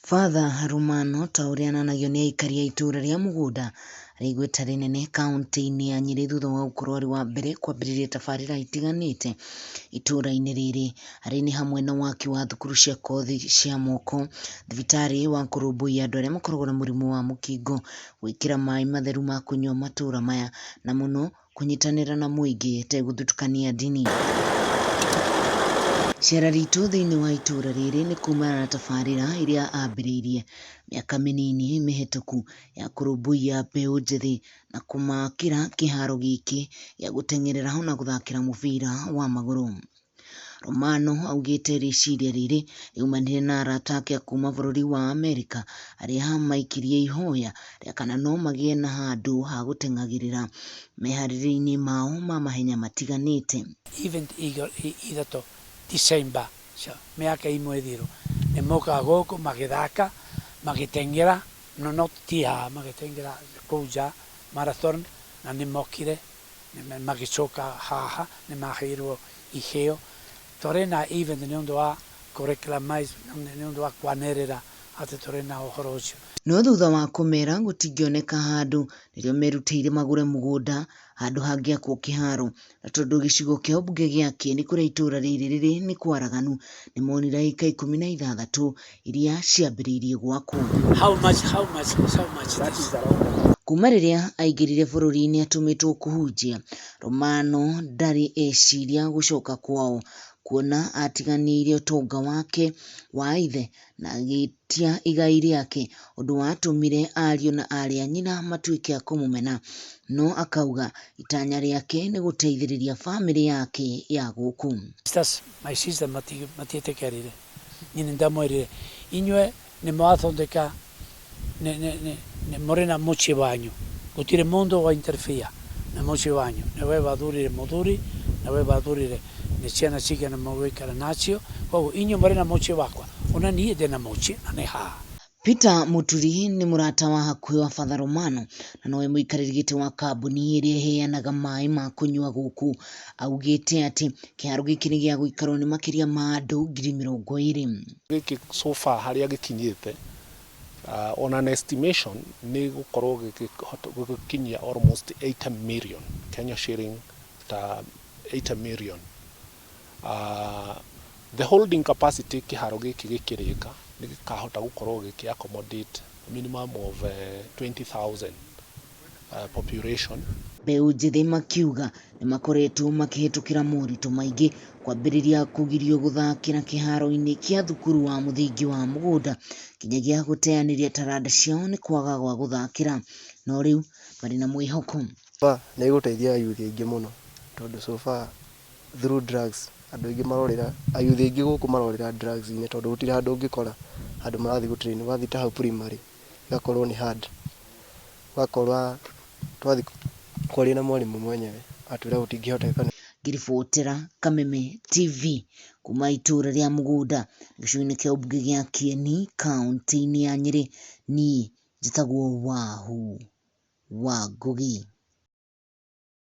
Father Romano ta ũrĩa ananagio nĩ aikari a itũũra rĩa Mũgũnda arĩ igweta rĩnene kauntĩ-inĩ ya Nyĩrĩ thutha wa gũkorwo arĩ wa mbere kwambĩrĩria tabarĩra itiganĩte itũũra-inĩ rĩrĩ. Arĩ nĩ hamwe na waki wa thukuru cia kothi cia moko, thibitarĩ wa kũrũmbũiya andũ arĩa makoragwo na mũrimũ wa mũkingo, gwĩkĩra maĩ matheru ma kũnyua matũũra maya na mũno kũnyitanĩra na mũingĩ ĩtegũthutũkania ndini. Cera ritũ thĩinĩ wa itũũra rĩrĩ nĩ kumana na tabarĩra ĩrĩa ambĩrĩirie mĩaka mĩnini mĩhĩtũku ya kũrũmbũiya mbeũ njĩthĩ na kũmakĩra kĩharo gĩkĩ gĩa gũteng'erera ona gũthakĩra mũbira wa magũrũ. Romano augĩte rĩciria rĩrĩ rĩaumanire na arata ake a kuma bũrũri wa Amerika arĩa maikirie ihoya rĩa kana no magĩe na handũ ha gũteng'agĩrĩra meharĩria-inĩ mao ma mahenya matiganĩte. Event ithatũ December mĩaka ĩmwe ĩthiru nĩ mokaga gũkũ magĩthaka magĩteng'era no not ti haha magĩteng'era kũu nja marathon na nĩ mokire magĩcoka haha nĩ maheirwo iheo. Tũrĩ na event nĩ ũndũ wa kũ reclamize nĩ ũndũ wa kwanĩrĩra atĩ tũrĩ na ũhoro ũcio. No thutha wa kũmera gũtingĩoneka handũ nĩrĩo merutĩire magũre mũgũnda handũ hangĩakwo kĩharo na tondũ gĩcigo kĩa ũmbunge gĩa Kieni kũrĩa itũũra rĩrĩ rĩrĩ nĩ kwaraganu nĩmonire ĩka 16 iria ciambĩrĩirie gwakwo. How much, how much, how much this? Kuma rĩrĩa aingĩrire bũrũri-inĩ atũmĩtwo kũhunjia, Romano ndarĩ eciria gũcoka kwao kuona atiganĩirie ũtonga wake wa ithe na agĩtia igai rĩake ũndũ watũmire ariũ na aarĩ a nyina matuĩke a kũmũmena, no akauga itanya rĩake nĩ gũteithĩrĩria bamĩrĩ yake ya gũkũ. My sister matiĩtĩkĩrire, niĩ nĩ ndamwĩrire inyuĩ nĩ mwathondeka mũrĩ na mũciĩ wanyu gũtirĩ mũndũ wa interfere na mũciĩ wanyu nĩwe wathurire mũthuri nĩwe wathurire nĩ ciana cigana mũgũikara nacio koguo inyuĩ mũrĩ na mũciĩ wakwa ona niĩ ndĩna mũciĩ na nĩ haha. Peter Mũturi nĩ mũrata wa hakuhĩ wa Father Romano na nowe mũikarĩri gĩtĩ wa kambuni ĩrĩa ĩheanaga maĩ ma kũnyua gũkũ. Augĩte atĩ kĩharo gĩkĩ nĩ gĩa gũikarwo nĩ makĩria ma andũ 20,000. Gĩkĩ so far harĩa gĩkinyĩte on an estimation nĩ gũkorwo gĩgĩkinyia almost 80 million Kenya shilling ta 80 million. The holding capacity kĩharo gĩkĩ gĩkĩrĩka nĩ gĩkahota gũkorwo gĩkĩ accommodate minimum of 20,000 population. Mbeũ njĩthĩ makiuga nĩ makoretwo makĩhĩtũkĩra moritũ maingĩ kwambĩrĩria kũgirio gũthakĩra kĩharo-inĩ kĩa thukuru wa mũthingi wa Mũgũnda nginyagia gũteanĩria taranda ciao nĩ kwaga gwa gũthakĩra no rĩu marĩ na mwĩhoko. Nĩ ĩgũteithia ayuthi aingĩ mũno tondũ so far through drugs andũ aingĩ marorĩra ayuthi aingĩ gũkũ marorĩra drugs-inĩ tondũ gũtirĩ handũ ũngĩkora handũ marathiĩ gũ train wathiĩ ta hau primary ĩgakorwo nĩ hard ũgakora twathiĩ kwaria na mwarimũ mwenyewe atwĩra gũtingĩhoteka. Ngĩribotera Kameme TV kuma itũũra rĩa Mũgũnda gĩcigo-inĩ kĩa ũmbunge gĩa Kieni kauntĩ-inĩ ya Nyĩrĩ, niĩ njĩtagwo Wahu wa Ngũgi.